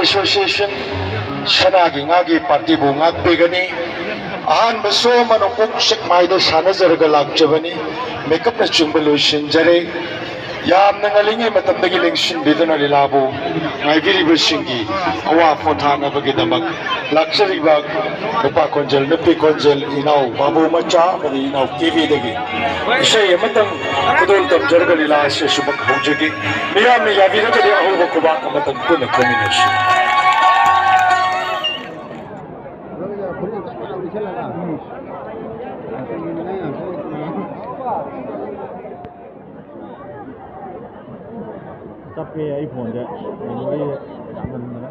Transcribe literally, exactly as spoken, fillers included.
Association ꯁꯅꯥꯒꯤ ꯉꯥꯒꯤ ꯄꯥꯔꯇꯤꯕꯨ ꯉꯥꯛꯄꯤꯒꯅꯤ꯫ ꯑꯍꯥꯟꯕ ꯁꯣ ꯑꯃꯅ ꯀꯣꯛ ꯁꯦꯛꯃꯥꯏꯗ ꯁꯥꯟꯅꯖꯔꯒ ꯂꯥꯛꯆꯕꯅꯤ꯫ ꯃꯦꯀꯞꯅꯆꯤꯡꯕ ꯂꯣꯏꯁꯤꯟꯖꯔꯦ꯫ ꯌꯥꯝꯅ ꯉꯜꯂꯤꯉꯩ ꯃꯇꯝꯗꯒꯤ ꯂꯦꯡꯁꯤꯟꯕꯤꯗꯨꯅ ꯂꯤꯂꯥꯕꯨ ꯉꯥꯏꯕꯤꯔꯤꯕꯁꯤꯡꯒꯤ ꯑꯋꯥ ꯄꯣꯊꯥꯅꯕꯒꯤꯗꯃꯛ ꯂꯥꯛꯆꯔꯤꯕ ꯅꯨꯄꯥ ꯈꯣꯟꯖꯦꯜ, ꯅꯨꯄꯤ ꯈꯣꯟꯖꯦꯜ, ꯏꯅꯥꯎ ꯕꯥꯕꯨ ꯃꯆꯥ ꯑꯃꯗꯤ ꯏꯅꯥꯎ ꯀꯦꯕꯤꯗꯒꯤ ꯏꯁꯩ ꯑꯃꯇꯪ ꯈꯨꯗꯣꯜ ꯇꯝꯖꯔꯒ ꯂꯤꯂꯥ ꯑꯁꯤ ꯑꯁꯨꯃꯛ ꯍꯧꯖꯒꯦ꯫ ꯃꯤꯌꯥꯝꯅ ꯌꯥꯕꯤꯔꯒꯗꯤ ꯑꯍꯧꯕ ꯈꯨꯕꯥꯛ ꯑꯃꯇꯪ ꯄꯨꯟꯅ ꯈꯨꯔꯨꯝꯃꯤꯟꯅꯁꯤ꯫ ꯆꯞꯄꯦ ꯑꯩ ꯐꯣꯟꯁꯦ, ꯃꯦꯃꯣꯔꯤ ꯌꯥꯝꯃꯟꯗꯅ꯫